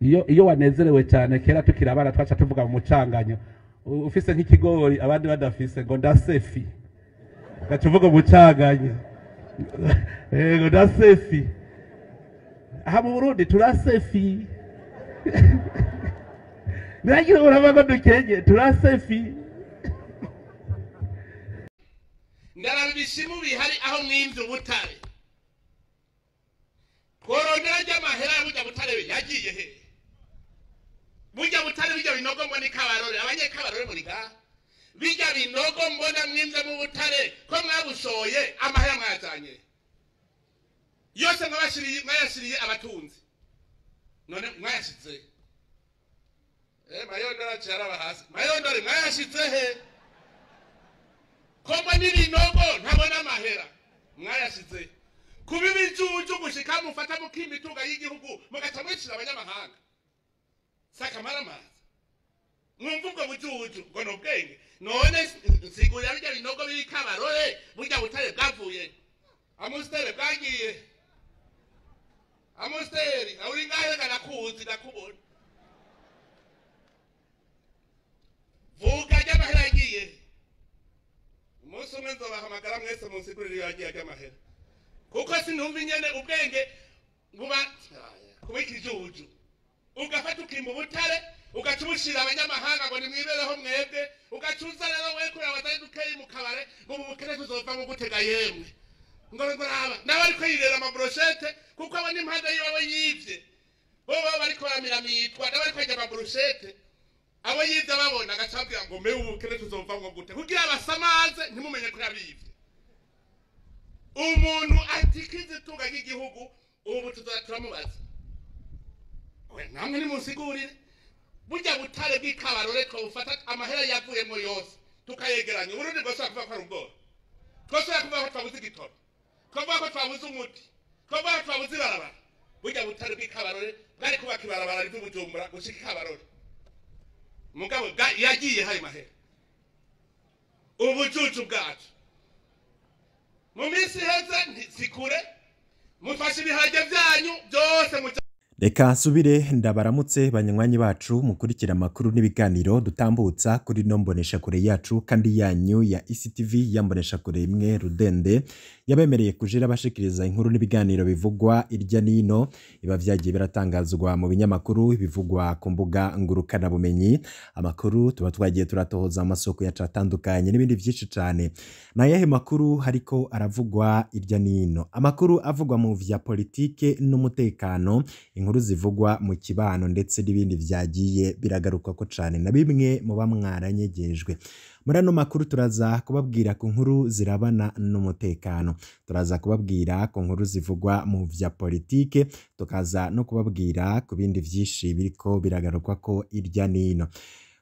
Iyo wanezerewe cyane, kera tukiri abana twaca tuvuga mu mucanganyo, ufise nk'ikigori abandi badafise, ngo ndasefi, gaca uvuga umucanganyo ngo ndasefi. Aha mu Burundi turasefi, niragira urava ko dukenye, turasefi. Ndaraba ibishimu bihari aho mwimvye ubutare, tworondera ry'amahera ya burya butare yagiye he? Burya butare, bijya binogo mbona ikabarore, abanyekabarore muri ngaha, bijya binogo mbona mwimvye mu butare, ko mwabushoye amahera mwayajanye yose, mwayashiriye abatunzi, none mwayashize mayondore aciye araba hasi. Mayondore, mwayashize he? Ko mbona ibinogo ntabona amahera, mwayashize kuba ibijuju gushika mufata mukimba itunga y'igihugu, mugaca mwicira abanyamahanga sakamaramaza. Mwumva ubwo bujuju ngo ni ubwenge? None nsigurira bijya binogo biri Kabarore, burya butare bwavuye amusiteri bwagiye amusiteri uri ngahe? Reka nakuzi, ndakubona, vuga ry'amahera yagiye. Umunsi umwe nzobahamagara mwese munsigurire iyo yagiye ry'amahera, kuko sinumva ingene ubwenge buba kuba ikijuju, ugafata ukimba ubutare, ugaca ubushira abanyamahanga ngo nimwibereho mwebwe, ugaca uza rero we kureba batari dukeyi mu kabare, ngo mu bukene tuzovamo gutega. Yemwe, ngo raba nawe ariko yirera amabroshete, kuko abona impande yiwe yivye, bo baba bariko baramiramyitwa, nawe ariko arya amabroshete, abo yivye babona, agaca ababwira ngo mbe ubukene tuzovamwo gute, kugira abasamaze ntimumenye ko yabivye. Umuntu atikiza itunga ry'igihugu, ubu tuzoza turamubaza. Oya, namwe nimunsigurire burya butare bw'ikabarore, twabufata amahera yavuyemo yose tukayegeranya, Uburundi bwosubira kuvuga ko ari ubworo? Twosubira kuvuga ko twabuze igitoro? Twavuga ko twabuze umuti? Twavuga ko twabuze ibarabara? Burya butare bw'ikabarore bwari kubaka ibarabara riva i Bujumbura gushika ikabarore, mugabo yagiye hayo mahera. Ubujuju bwacu mu minsi iheze ntisikure mufashe ibiharage byanyu byose mu Reka nsubire ndabaramutse banywanyi bacu mukurikira amakuru n'ibiganiro dutambutsa kuri no mboneshakure yacu kandi yanyu ya ECTV, ya mboneshakure imwe rudende yabemereye kujira bashikiriza inkuru n'ibiganiro bivugwa irya nino, iba vyagiye biratangazwa mu binyamakuru, bivugwa ku mbuga ngurukana bumenyi, amakuru tuba twagiye turatohoza amasoko yacu atandukanye n'ibindi vyinshi cane. Na yahe makuru hariko aravugwa irya nino? Amakuru avugwa mu vya politike n'umutekano, inkuru zivugwa mu kibano, ndetse n'ibindi vyagiye biragarukwa ko cane na bimwe muba mwaranyegejwe. Muri ano makuru turaza kubabwira ku nkuru zirabana n'umutekano, turaza kubabwira ku nkuru zivugwa mu vya politike, tukaza no kubabwira ku bindi vyinshi biriko biragarukwa ko irya nino.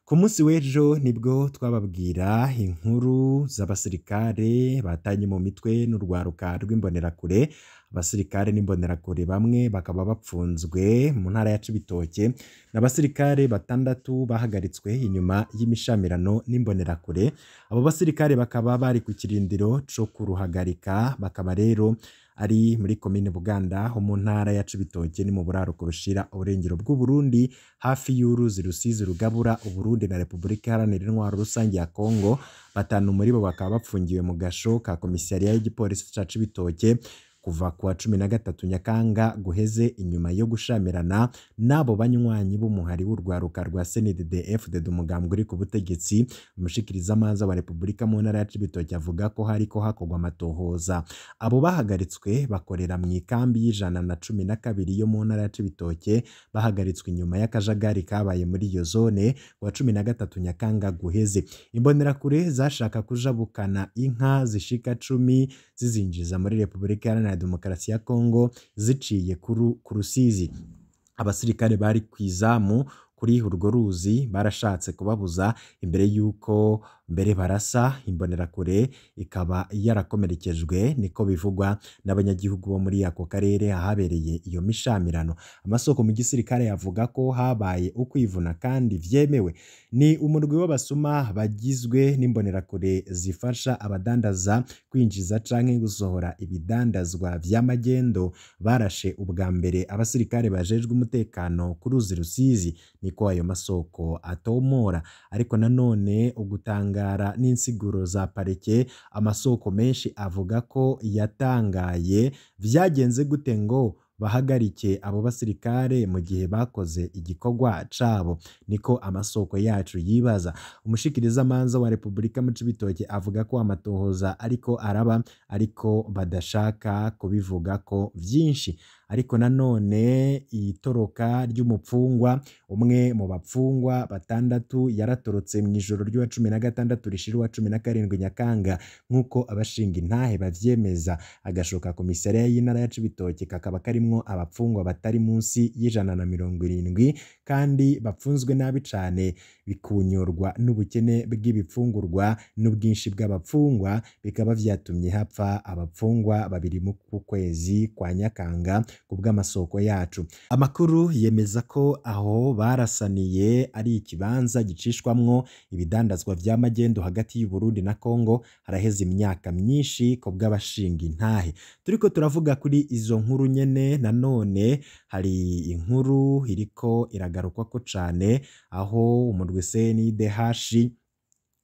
Ku munsi w'ejo nibwo twababwira inkuru z'abasirikare batanye mu mitwe n'urwaruka rw'imbonerakure, abasirikare n'imbonerakure bamwe bakaba bapfunzwe mu ntara ya Cibitoke, n'abasirikare batandatu bahagaritswe inyuma y'imishamirano n'imbonerakure. Abo basirikare bakaba bari ku kirindiro co kuruhagarika, bakaba rero ari muri komine Buganda ho mu ntara ya Cibitoke, ni mu buraruko bushira uburengero bw'u Burundi, hafi y'uruzi Rusizi rugabura Uburundi na Repubulika Iharanira Intwaro Rusange ya Kongo. Batanu muri bo bakaba bapfungiwe mu gasho ka komisariya y'igipolisi ca Cibitoke kuva kuwa 13 Nyakanga guheze, inyuma yo gushamirana n'abo banywanyi b'umuhari w'urwaruka rwa CNDD-FDD, umugambwe uri ku butegetsi. Umushikirizamanza wa Repubulika mu ntara ya Cibitoke avuga ko hariko hakorwa amatohoza. Abo bahagaritswe bakorera mu ikambi y'112 yo mu ntara ya Cibitoke, bahagaritswe inyuma y'akajagari kabaye muri iyo zone kuwa 13 Nyakanga guheze. Imbonerakure zashaka kujabukana inka zishika 10 zizinjiza muri Repubulika Iharanira Demokarasi ya Kongo ziciye ku Rusizi. Abasirikare bari kw'izamu kuri urwo ruzi barashatse kubabuza imbere y'uko Mbere barasa imbonerakure ikaba yarakomerekejwe, niko bivugwa n'abanyagihugu bo muri ako karere ahabereye iyo mishamirano. Amasoko mu gisirikare yavuga ko habaye ukwivuna kandi vyemewe. Ni umurwi w'abasuma bagizwe n'imbonerakure zifasha abadandaza kwinjiza canke gusohora ibidandazwa vy'amagendo, barashe ubwa mbere abasirikare bajejwe umutekano ku ruzi Rusizi, niko ayo masoko atomora. Ariko nanone ugutangara n'insiguro za parike, amasoko menshi avuga ko yatangaye vyagenze gute ngo bahagarike abo basirikare mu gihe bakoze igikorwa cabo, niko amasoko yacu yibaza. Umushikirizamanza wa Repubulika mu Cibitoke avuga ko amatohoza ariko araba, ariko badashaka kubivuga ko vyinshi. Ariko nanone itoroka ry'umupfungwa, umwe mu bapfungwa batandatu yaratorotse mu ijoro ry'uwa 16 rishira uwa 17 Nyakanga, nk'uko abashinga intahe bavyemeza. Agashoka komisariya y'intara ya Cibitoke kakaba karimwo abapfungwa batari munsi y'170 kandi bapfunzwe nabi cane, bikunyorwa n'ubukene bw'ibifungurwa n'ubwinshi bw'abapfungwa, bikaba vyatumye hapfa abapfungwa babiri mu kwezi kwa Nyakanga kubw'amasoko yacu. Amakuru yemeza ko aho barasaniye ari ikibanza gicishwamwo ibidandazwa vy'amagendo hagati y'u Burundi na Kongo haraheze imyaka myinshi kubw'abashinga intahe. Turiko turavuga kuri izo nkuru nyene, nanone hari inkuru iriko iragarukwako cane, aho umurwi CNIDH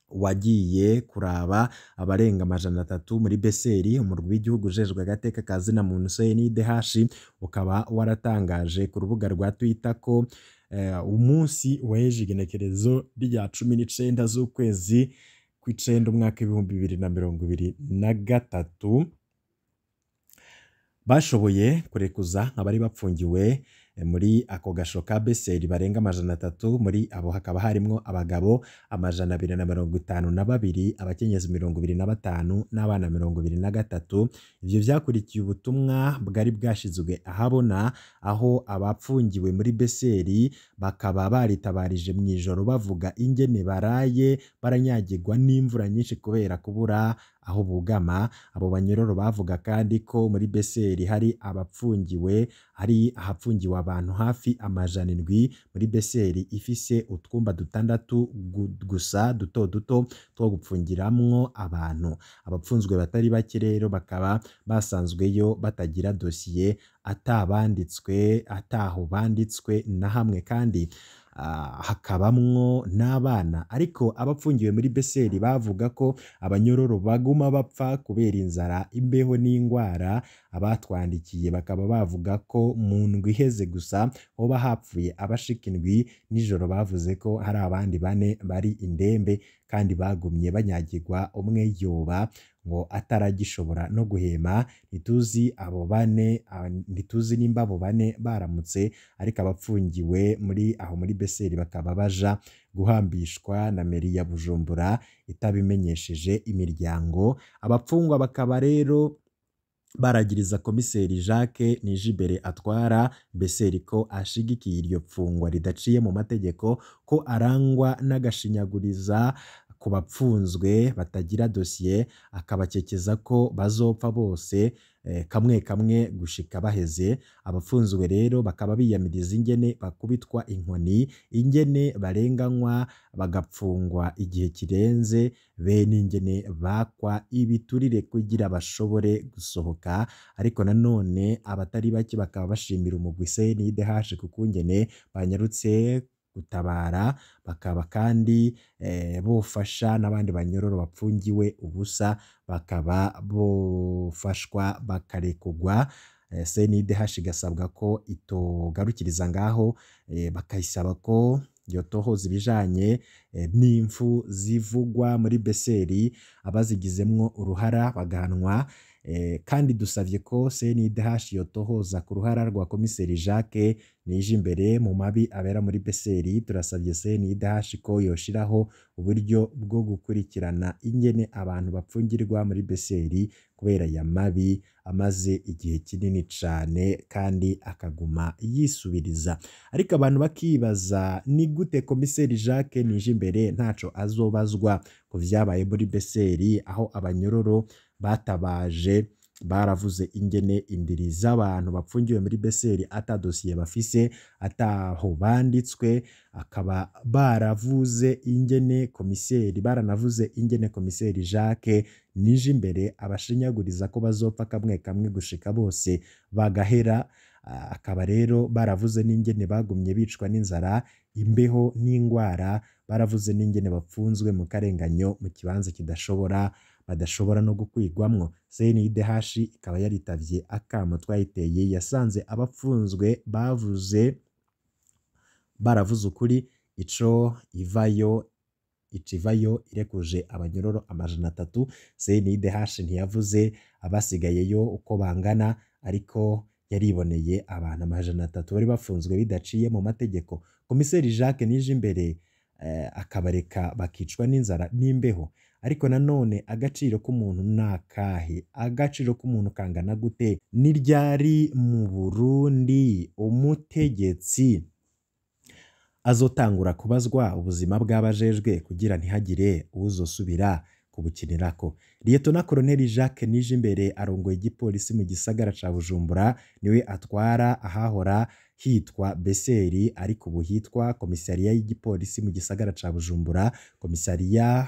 wagiye kuraba abarenga 300 muri Beseri. Umurwi w'igihugu ujejwe agateka ka zina muntu CNIDH ukaba waratangaje ku rubuga rwa Twitter ko umunsi w'ejo igenekerezo rya 19 z'ukwezi kw'icenda umwaka 2023 bashoboye kurekuza abari bapfungiwe muri ako gasho ka Beseri barenga 300. Muri abo hakaba harimwo abagabo 252, abakenyezi 25 n'abana 23. Ivyo vyakurikiye ubutumwa bwari bwashizwe ahabona, aho abapfungiwe muri Beseri bakaba baritabarije mu ijoro bavuga ingene baraye baranyagirwa n'imvura nyinshi kubera kubura aho bugama. Abo banyororo bavuga kandi ko muri Beseri hari abapfungiwe, hari ahapfungiwe abantu hafi 700 muri Beseri ifise utwumba dutandatu gusa duto duto two gupfungiramwo abantu. Abapfunzwe batari bake rero bakaba basanzweyo batagira dosiye, atabanditswe, ataho banditswe na hamwe, kandi hakabamwo n'abana. Ariko abapfungiwe muri Beseri bavuga ko abanyororo baguma bapfa kubera inzara, imbeho n'ingwara. Abatwandikiye bakaba bavuga ko mu ndwi iheze gusa hoba hapfuye abashika 7 nijoro. Bavuze ko hari abandi 4 bari indembe kandi bagumye banyagirwa, umwe yoba ngo ataragishobora no guhema. Ntituzi abo bane, ntituzi nimba abo bane baramutse, ariko abapfungiwe muri aho muri Beseri bakaba baja guhambishwa na meri ya Bujumbura itabimenyesheje imiryango. Abapfungwa bakaba rero baragiriza komiseri Jacques Nijibere atwara Beseri ko ashigikiye iryo pfungwa ridaciye mu mategeko, ko arangwa n'agashinyaguriza ku bapfunzwe batagira dosiye, akabakekeza ko bazopfa bose kamwe kamwe gushika baheze. Abapfunzwe rero bakaba biyamiriza ingene bakubitwa inkoni, ingene barenganywa bagapfungwa igihe kirenze, be n'ingene bakwa ibiturire kugira bashobore gusohoka. Ariko nanone abatari bake bakaba bashimira umugwi CNIDH kukungene banyarutse gutabara, bakaba kandi bofasha n'abandi banyororo bapfungiwe ubusa, bakaba bofashwa bakarekugwa. CNIDH igasabwa ko itogarukiriza ngaho, bakayisaba ko yotohoza ibijanye n'imfu zivugwa muri Beseri, abazigizemwo uruhara bagahanwa. Kandi dusavye ko CNIDH yotohoza ku ruhara rwa komiseri Jacques Nijimbere mu mabi abera muri Beseri. Turasavye CNIDH ko yoshiraho uburyo bwo gukurikirana ingene abantu bapfungirwa muri Beseri kubera ya mabi amaze igihe kinini cane kandi akaguma yisubiriza. Ariko abantu bakibaza ni gute komiseri Jacques Nijimbere ntaco azobazwa ku vyabaye muri Beseri, aho abanyororo batabaje baravuze ingene indiri z'abantu bapfungiwe muri Beseri ata dosiye bafise, ataho banditswe, akaba baravuze ingene komiseri, baranavuze ingene komiseri Jacques Nijimbere abashinyaguriza ko bazopfa kamwe kamwe gushika bose bagahera. Akaba rero baravuze n'ingene bagumye bicwa n'inzara, imbeho n'ingwara, baravuze n'ingene bapfunzwe mu karenganyo mu kibanza kidashobora badashobora no gukwigwamwo. CNIDH ikaba yaritavye akamo twayiteye, yasanze abapfunzwe bavuze baravuze ukuri, ico ivayo icivayo irekuje abanyororo 300. CNIDH ntiyavuze abasigayeyo uko bangana, ariko yariboneye abantu 300 bari bafunzwe bidaciye mu mategeko. Komiseri Jacques Nijimbere akabareka bakicwa n'inzara n'imbeho. Ariko nanone agaciro k'umuntu nakahe? Agaciro k'umuntu kangana gute? Ni ryari mu Burundi umutegetsi azotangura kubazwa ubuzima bw'abajejwe kugira ntihagire uwuzosubira kubukinirako? Liyetona Koloneli Jacques Nijimbere arongoye igipolisi mu gisagara ca Bujumbura, niwe atwara ahahora hitwa Beseri ariko ubu hitwa komisariya y'igipolisi mu gisagara ca Bujumbura, komisariya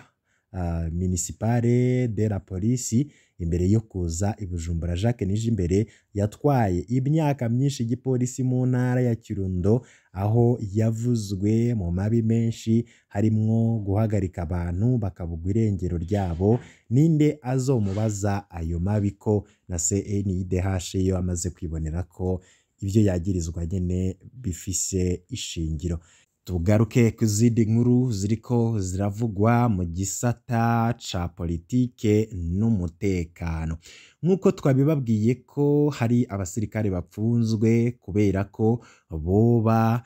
municipale de la police. Imbere yo kuza i Bujumbura, Jacques Nijimbere yatwaye imyaka myinshi igipolisi mu ntara ya Kirundo, aho yavuzwe mu mabi menshi harimwo guhagarika abantu bakabugwa irengero ryabo. Ninde azomubaza ayo mabi ko na CNIDH yo amaze kwibonera ko ivyo yagirizwa nyene bifise ishingiro? Tugaruke ku zindi nkuru ziriko ziravugwa mu gisata ca politike n'umutekano. Nk'uko twabibabwiye ko hari abasirikare bapfunzwe kubera ko boba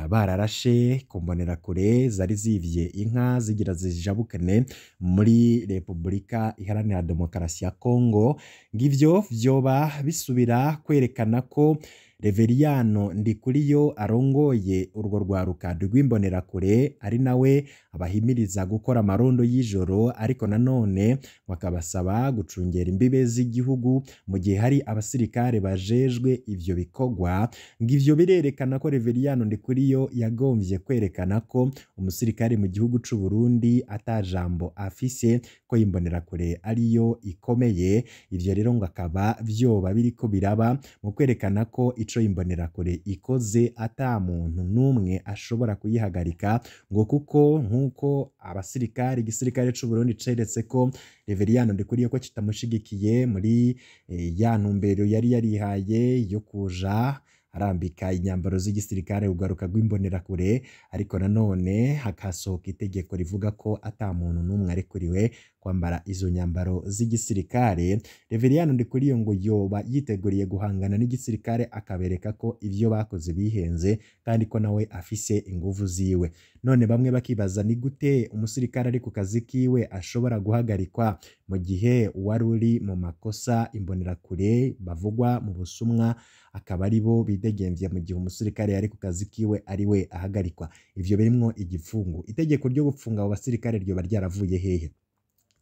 bararashe ku mbonerakure zari zivye inka zigira zijabukane muri Repubulika Iharanira Demokarasi ya Kongo, ngivyo vyoba bisubira kwerekana ko Reveriyano Ndikuriyo arongoye urwo rwaruka rw'imbonerakure ari nawe abahimiriza gukora amarondo y'ijoro, ariko nanone bakabasaba gucungera imbibe z'igihugu mu gihe hari abasirikare bajejwe ivyo bikorwa. Ngivyo birerekana ko Reveriyano Ndikuriyo yagomvye kwerekana ko umusirikare mu gihugu c'u Burundi atajambo afise, ko imbonerakure ariyo ikomeye. Ivyo rero ngo akaba vyoba biriko biraba mu kwerekana ko ico imbonerakure ikoze ata muntu n'umwe ashobora kuyihagarika, ngo kuko nk'uko abasirikare igisirikare c'u Burundi ceretse ko Reveriyano Ndikuriyo ko kitamushigikiye muri ya ntumbero yari yarihaye yo kuja arambika inyambaro z'igisirikare ugaruka rw'imbonerakure, ariko nanone hakasohoka itegeko rivuga ko ata muntu n'umwe arekuriwe kwambara izo nyambaro z'igisirikare. Reveriyano Ndikuriyo ngo yoba yiteguriye guhangana n'igisirikare akabereka ko ivyo bakoze bihenze kandi ko nawe afise inguvu ziwe. None bamwe bakibaza ni gute umusirikare ari ku kazi kiwe ashobora guhagarikwa mu gihe uwari uri mu makosa imbonerakure bavugwa mu busumwa akaba ari bo bidegemvye mu gihe umusirikare yari ku kazi kiwe ari we ahagarikwa. Ivyo birimwo igipfungu. Itegeko ryo gupfunga abo basirikare ryoba ryaravuye hehe?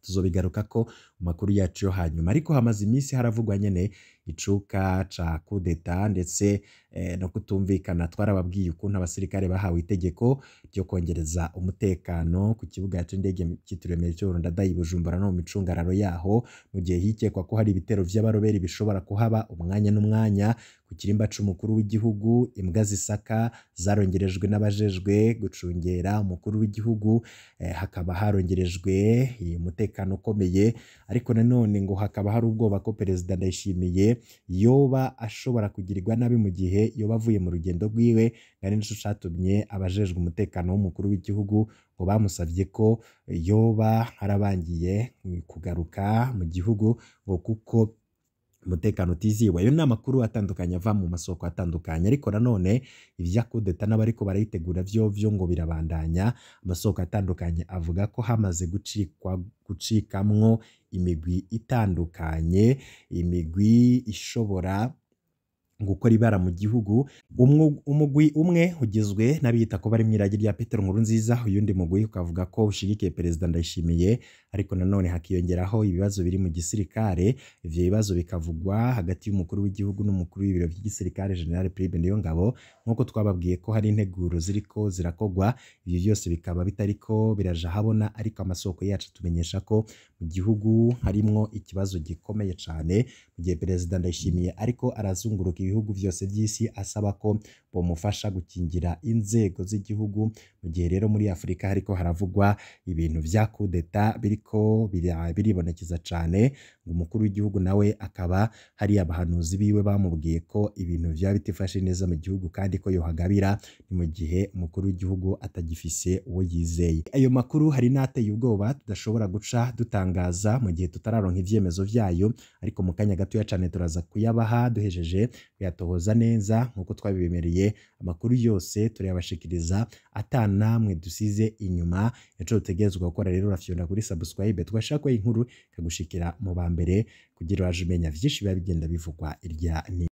Tuzobigaruka ko mu makuru yacu yo hanyuma. Ariko hamaze iminsi haravugwa nyene icuka ca kudeta ndetse no kutumvikana. Twarababwiye ukuntu abasirikare bahawe itegeko ryo kongereza umutekano ku kibuga c'indege cyitiriwe Melchior Ndadaye i Bujumbura no mu micungararo yaho, mu gihe hikekwa ko hari ibitero vy'abaroberi bishobora kuhaba umwanya n'umwanya. Ku kirimba c'umukuru w'igihugu imbwa zisaka zarongerejwe n'abajejwe gucungera umukuru w'igihugu, hakaba harongerejwe umutekano ukomeye. Ariko nanone ngo hakaba hari ubwoba ko Perezida Ndayishimiye yoba ashobora kugirirwa nabi mu gihe yoba avuye mu rugendo rwiwe, ari nico catumye abajejwe umutekano w'umukuru w'igihugu ngo bamusavye ko yoba harabangiye kugaruka mu gihugu, ngo kuko Umutekano utiziwe. Ayo ni amakuru atandukanye ava mu masoko atandukanye, ariko nanone ivya kudeta n'abariko barayitegura vyo ngo birabandanya. Amasoko atandukanye avuga ko hamaze gucikamwo imigwi itandukanye, imigwi ishobora gukora ibara mu gihugu. Umugwi umwe ugizwe n'abiyita ko bari mw'iragi rya Petero Nkurunziza, uyundi mugwi ukavuga ko ushigikiye Perezida Ndayishimiye, ariko nanone hakiyongeraho ibibazo biri mu gisirikare. Ivyo bibazo bikavugwa hagati y'umukuru w'igihugu n'umukuru w'ibiro vy'igisirikare General Prime Niyongabo, nk'uko twababwiye ko hari integuro ziriko zirakogwa. Ivyo byose bikaba bitariko biraja habona, ariko amasoko yacu atumenyesha ko mu gihugu harimwo ikibazo gikomeye cane, mu gihe Perezida Ndayishimiye ariko arazunguruka ibihugu vyose vy'isi asaba ko bomufasha gukingira inzego z'igihugu. Mu gihe rero muri Afurika hariko haravugwa ibintu vya kudeta biriko biribonekeza cane, ngo umukuru w'igihugu nawe akaba hari abahanuzi biwe bamubwiye ko ibintu vyaba bitifashe neza mu gihugu kandi ko yohagabira, ni mu gihe umukuru w'igihugu atagifise uwo yizeye. Ayo makuru hari n'ateye ubwoba tudashobora guca dutangaza mu gihe tutararonka ivyemezo vyayo, ariko mu kanya gatoya cane turaza kuyabaha duhejeje kuyatohoza neza nk'uko twabibemereye. Amakuru yose turayabashikiriza atanamwe dusize inyuma. Ico dutegerezwa gukora rero, urafyonda kuri subscribe twashaka inkuru ikagushikira mu ba mbere kugira uraje umenya vyinshi biba bigenda bivugwa irya ni.